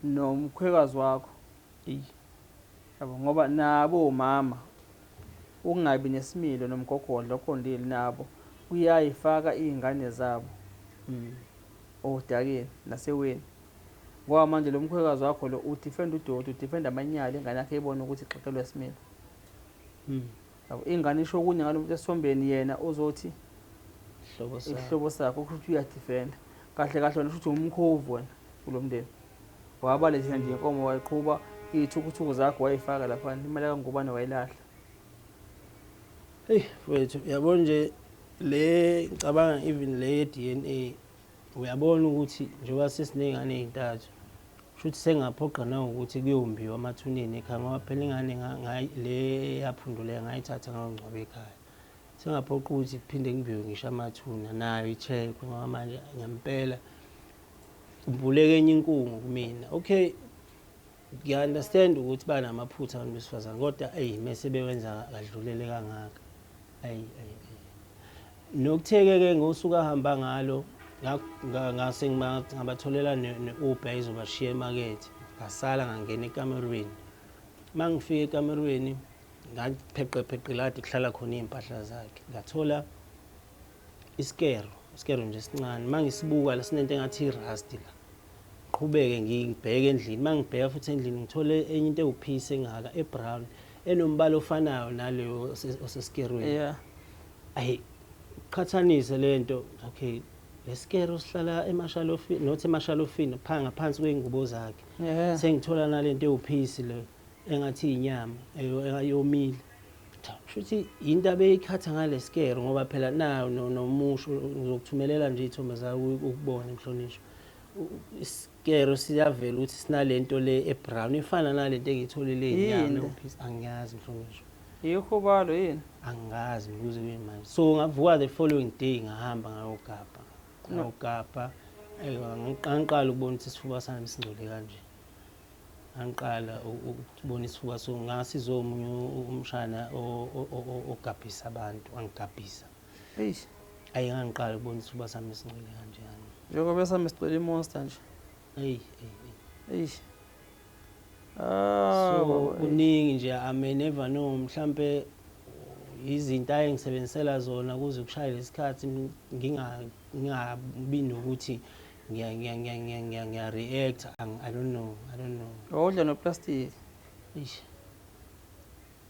nomkhwekazi wakho. Eish. Yabo, ngoba nabo omama ukungabi nesimilo nomgogodla oqondile nabo kuyayifaka iy'ngane zabo odakeni naseweni. Ngoba manje lo mkhwekazi wakho lo udefend udoti, udefend amanyala ingane yakhe ibone ukuthi ixekelwe isimilo. Yabo, ingane isho okunye ngalo muntu esithombeni, yena uzothi Isihlobo sakhe. Isihlobo sakhe, okusho ukuthi uyadefenda. Kahle kahle wena usho ukuthi umkhovu wena kulo mndeni. Wabalethela nje inkomo, wayiqhuba iy'thukuthuku zakho, wayifaka laphana imali kaNgubane, wayilahla. Hey mfethu, uyabona nje le, ngicabanga even le ye-DNA, uyabona ukuthi njengoba sesiney'ngane ey'ntathu, kusho ukuthi sengaphoqa nangokuthi kuyombiwa amathuneni ekhaya, ngoba phela ingane le yaphunduleka ngayithatha ngayongcwaba ekhaya. Sengaphoqa ukuthi kuphinde kumbiwe ngisho amathuna nayo i-check, ngoba manje ngempela kuvuleka enye inkungu kumina. Okay, ngiya-understand ukuthi banamaphutha abantu besifazane, kodwa eyi, mese bewenza kadlulele kangaka. Ayi ayi ayi. Nokutheke-ke ngosuku ahamba ngalo, ngase ngabatholela ne-Uber izobashiya emakethe, ngasala ngangena ekamerweni. Uma ngifika ekamerweni ngapheqepheqe la kade kuhlala khona iy'mpahla zakhe, ngathola isikero, isikero nje esincane. Uma ngisibuka la sinento engathi i-rust la. Ngiqhubeke ngibheke endlini, uma ngibheka futhi endlini ngithole enye into ewuphisi engaka e-brown enombala ofanayo naleyo osesikerweni. Ayi, qhathanise lento, okay, lesikero sihlala emashalofini, not emashalofini, pha ngaphansi kwey'ngubo zakhe. Sengithola nalento ewuphisi le engathi inyama eyomile. Cha, kusho ukuthi into abeyikhatha ngalesikero, ngoba phela nayo nomusho ngizokuthumelela nje iy'thombe zayo ukubona mhlonishwa. Isikero siyavela ukuthi sinalento le e-brown efana nalento engiyitholile inyama Yini? ewuphisi. Angiyazi mhlonishwa. Yikhubalo yini? Angazi kuze kube manje. So ngavuka the following day ngahamba ngayogabha. Ngayogabha. Ngiqala ukubona ukuthi isifuba sami singcole kanje. Ngiqala ukubona isifuba, so ngasiza omunye umshana ogabhisa abantu, angigabhisa. Eish. Ayi, ngangiqala ukubona isifuba sami singcole kanje. Njengoba sami sigcwele i-Monster nje. Eyi, eyi, eyi. Eish. Ah, So baba, eish. kuningi nje, I may never know, mhlambe izinto ayengisebenzisela zona kuze kushaye lesikhathi ngingabi nokuthi ngiya react. I don't know, I don't know. Wawudla no-plastic. Eish.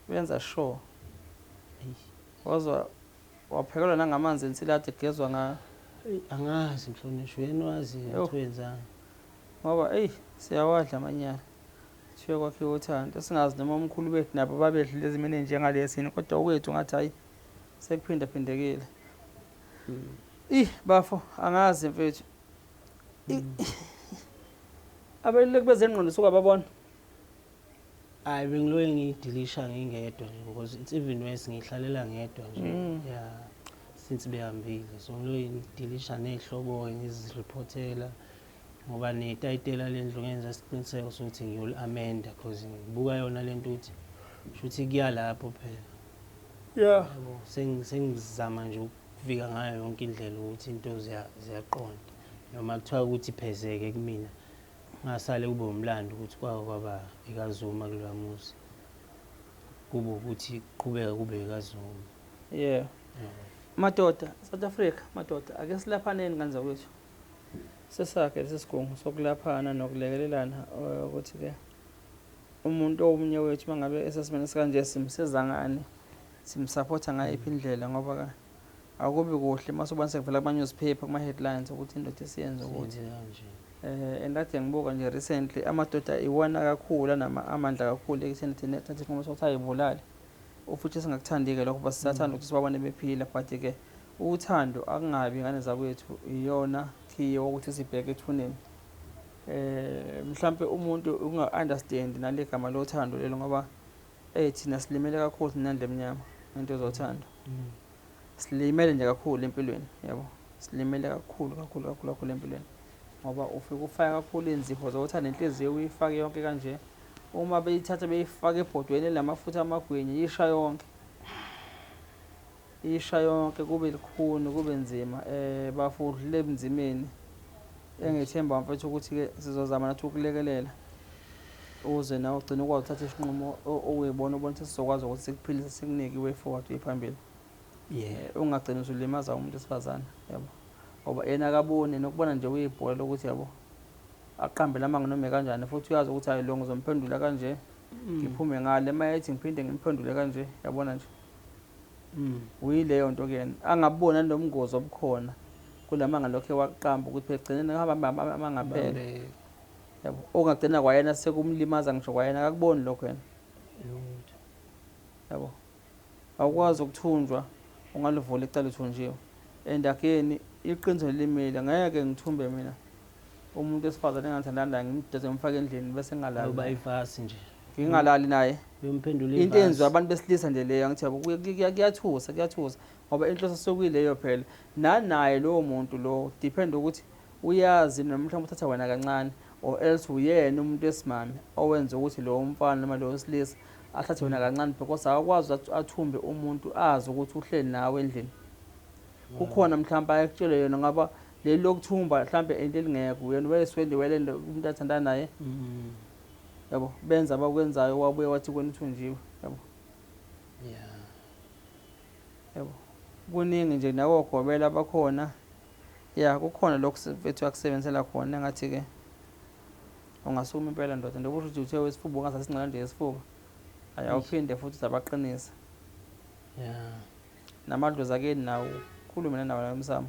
Wenza sure. Eish. Wazwa waphekelwa nangamanzi ensila ade kugezwa ngayo. Eyi, angazi mhlonishwa, uyena wazi Yo. ukuthi wenzani. Ngoba eyi siyawadla amanyala. Kuthiwe kwakhiwe uthando. Singazi noma omkhulu bethu nabo babedlule ezimeni ezinjengalesi, kodwa okwethu ngathi hayi sekuphindaphindekile. Ih bafo, angazi mfethu. Abeluleki bezengqondo suka babona. Hayi, bengiloke ngiyidilisha ngingedwa nje, because it's even worse ngihlalela ngedwa nje. Yeah, since behambile, so ngiloke ngidilisha ney'hlobo-ke ngiziriphothela, ngoba netayitela lendlu ngenza isiqiniseko sokuthi ngiyoli-amenda, cause ngibuka yona lento ukuthi shuthi kuya lapho phela. Yabo, sengizama nje ukuvika ngayo yonke indlela ukuthi into ziyaqonda, noma kuthiwa ukuthi iphezeke kumina ngasale kube umlando ukuthi kwake kwaba ekaZuma kuloya muzi, kube ukuthi kuqhubeka kube ekaZuma. Madoda, South Africa, madoda, ake silaphaneni ngane zakwethu. Sesakhe lesi sigungu sokulaphana nokulekelelana, ukuthi ke umuntu omunye wethu mangabe esesimeni esikanje simsiza ngani, simsupporta ngayiphi indlela, ngoba ke akubi kuhle mase ubona sekuvela kuma newspaper, kuma headlines ukuthi indoda isiyenza ukuthi. Siyenze kanje. And kade ngibuka nje recently amadoda iwona kakhulu anama amandla kakhulu ekutheni thina thathe isinqumo sokuthi ayibulale. Futhi singakuthandi-ke lokho, basisathanda ukuthi sibabone bephila, but ke uthando akungabi ngane zakwethu iyona khiye wokuthi sibheke ethuneni. Mhlambe umuntu unga-understand nale gama lothando lelo, ngoba thina silimele kakhulu sinendle emnyama ngento zothando. Silimele nje kakhulu empilweni, yabo. Silimele kakhulu kakhulu kakhulu kakhulu empilweni. Ngoba ufike ufake kakhulu inzipho zothando, inhliziyo uyifake yonke kanje. Uma beyithatha beyifaka ebhodweni elinamafutha amagwinya, isha yonke. Isha yonke, kube likhuni, kube nzima. Bafudlule ebunzimeni. Engithemba mfethu ukuthi ke sizozama nathi ukulekelela uze nawe ugcine ukwazi ukuthatha isinqumo oyibona ubona ukuthi sizokwazi ukuthi sikuphilise, sikunike i-way forward uye phambili. Ungagcini usulimaza umuntu wesifazane, yabo. Ngoba yena akaboni, nokubona nje uyibhola lokuthi yabo aqambe lamanga noma kanjani, futhi uyazi ukuthi hayi lo ngizomphendula kanje, ngiphume ngale, uma ethi ngiphinde ngimphendule kanje, yabona nje. Uyileyo nto kuyena, angaboni nalomngozi obukhona kulamanga lokho ewaqamba ukuthi egcineni hamba amangaphela. Yabo, ongagcina kwayena sekumlimaza ngisho kwayena, akakuboni lokho yena. Lutho. Yabo. Awukwazi ukuthunjwa ungalivula icala uthunjiwe. And again iqiniso limile, ngeke ngithumbe mina umuntu wesifazane engathandani naye, ngimdeze ngimfake endlini bese ngingalali Uba naye. ivasi nje. Ngingalali naye. Uyomphendula Into ivasi. eyenziwa abantu besilisa nje leyo, angithi yabo, kuyathusa, kuyathusa ngoba inhloso sekuyileyo phela. Nanaye lowo muntu lo depend ukuthi uyazi noma mhlawumbe uthatha wena kancane, or else uyena umuntu wesimame owenza ukuthi lowo mfana noma lowo wesilisa athathe wena kancane, because akakwazi athumbe umuntu azi ukuthi uhleli nawe endlini. Kukhona mhlawumbe ayekutshele yena, ngoba leli lokuthumba mhlawumbe into elingekho, uyena weswele wele umuntu athandana naye. Yabo, benza abakwenzayo, wabuye wathi kwena uthunjiwe, yabo. Yabo, kuningi nje nakogobela abakhona. Ya, kukhona lokhu mfethu akusebenzisela khona, engathi-ke ungasukuma impela ndoda, njengoba usho ukuthi uthe wesifuba ungasasingcela nje isifuba, ayawuphinde futhi uzabaqinisa. Namadlozi akeni nawo, khulume nanawo la emsamo,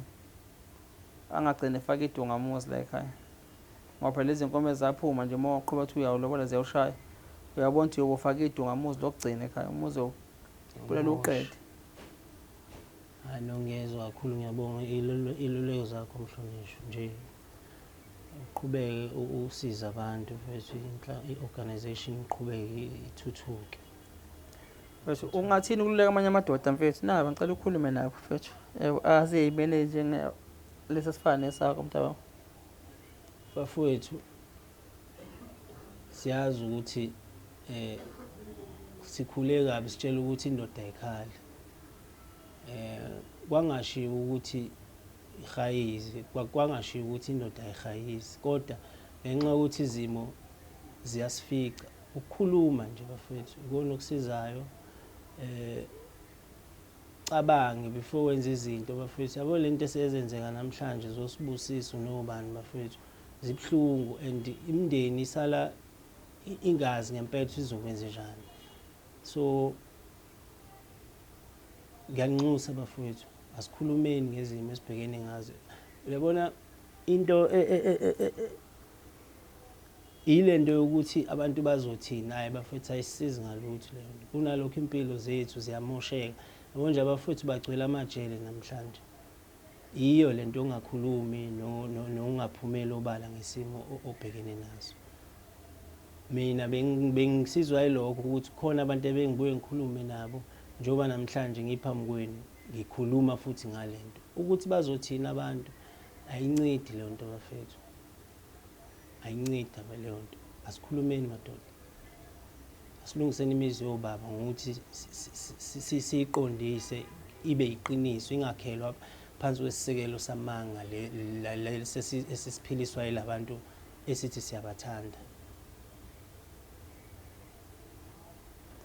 angagcine efake idungamuzi la ekhaya, ngoba phela lezi nkomo ezaphuma nje uma uqhuba uthi uyawulobola ziyawushaya, uyabona ukuthi uyofaka idungamuzi lokugcina ekhaya, umuzi ubulala uqede. Hayi, no, ngiyezwa kakhulu, ngiyabonga iluleko zakho mhlonishwa, nje uqhubeke usize abantu mfethu, i-organization iqhubeke ithuthuke. Mfethu, ungathini ukululeka amanye amadoda mfethu? Naba ngicela ukhulume nabo mfethu. Yebo, aseyimele njenge lesi sifana nesakho mntawami. Bafowethu, siyazi ukuthi sikhule kabi, sitshela ukuthi indoda ayikhali. Kwangashiwo ukuthi ihayizi, kwangashiwo ukuthi indoda ayihayizi, kodwa ngenxa yokuthi izimo ziyasifica, ukukhuluma nje bafowethu ikona okusizayo. Cabange before wenza izinto bafowethu. Yabo lento esezenzeka namhlanje zosibusisa nobani bafowethu, zibuhlungu and imindeni isala ingazi ngempela ukuthi izokwenza njani. So ngiyanxusa bafowethu, asikhulumeni ngezimo esibhekene ngazo. Uyabona into ile nto yokuthi abantu bazothini, hayi bafowethu ayisizi ngalutho leyo nto. Kunalokho impilo zethu ziyamosheka. Yabo nje abafowethu bagcwele amajele namhlanje. Yiyo lento ongakhulumi nongaphumeli obala ngesimo obhekene naso. Mina bengisizwa yilokho ukuthi khona abantu ebengibuye ngikhulume nabo, njengoba namhlanje ngiphambi kwenu ngikhuluma futhi ngalento. Ukuthi bazothini abantu ayincedi leyo nto bafethu. Ayincedi leyo nto. Asikhulumeni madoda. Asilungiseni imizi yobaba ngokuthi siyiqondise ibe yiqiniso, ingakhelwa phansi kwesisekelo samanga esisiphiliswa yilabantu esithi siyabathanda.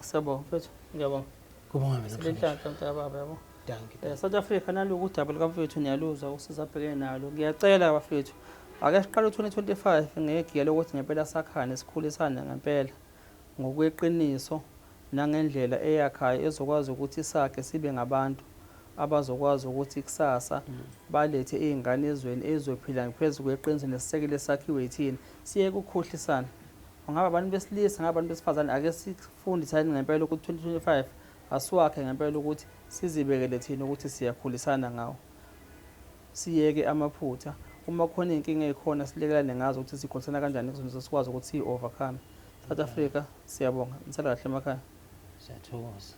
Siyabonga mfethu, ngiyabonga. Kubonga mina. Silenhlanhla mntakababa, yabo. Dankie. South Africa, naloku udaba lukamfethu niyaluzwa usiza abhekene nalo. Ngiyacela bafethu, ake siqale u-2025 ngegiya lokuthi ngempela sakhane, sikhulisane ngempela ngokweqiniso nangendlela eyakhayo ezokwazi ukuthi sakhe sibe ngabantu abazokwazi ukuthi kusasa balethe iy'ngane ezweni ezizophila phezu kweqiniso nesisekelo esakhiwe yithina. Siyeke ukukhohlisana, ngabe abantu besilisa, ngabe abantu besifazane, ake sifundisane ngempela ukuthi 2025 asiwakhe ngempela ukuthi sizibekele thina ukuthi siyakhulisana ngawo. Siyeke amaphutha, uma kukhona iy'nkinga ey'khona silekelane ngazo ukuthi sikhulisana kanjani ukuze sikwazi ukuthi siyi-overcome. South Africa, siyabonga, nisala kahle emakhaya. Siyathokoza.